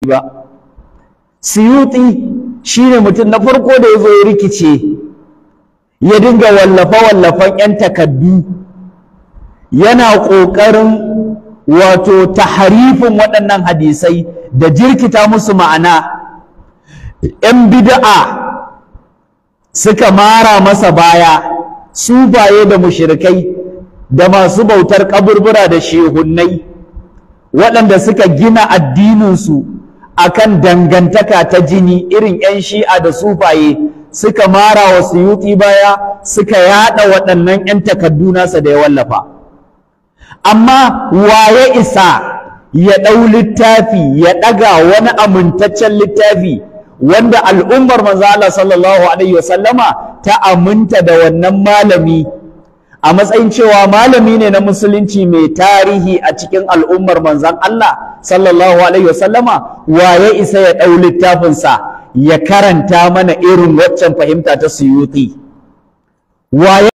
Ba, Suyuti shine mutum na farko da ya zo ya rikice, ya dinga wallafe-wallafen 'yan takaddu, yana ƙoƙarin wato taharifin waɗannan hadisai da jirkita musu ma'ana. 'Yan bid'a suka mara masa baya, sufaye da mushrikai da masu bautar kaburbura da shehunnai, waɗanda suka gina addininsu akan dangantaka ta jini, irin 'yan Shi'a da sufaye, suka mara wa Suyuti baya, suka yaɗa waɗannan 'yan takaddu nasa da ya wallafa. Amma waye isa ya ɗau littafi, ya ɗaga wani amintaccen littafi wanda al'ummar manzo Allah sallallahu alaihi wasallama ta aminta da wannan malami a matsayin cewa malami ne na musulunci mai tarihi a cikin al'ummar manzon Allah sallallahu alaihi wasallama, waye isa ya ɗau littafinsa ya karanta mana irin waccan fahimta ta Suyuti? Waye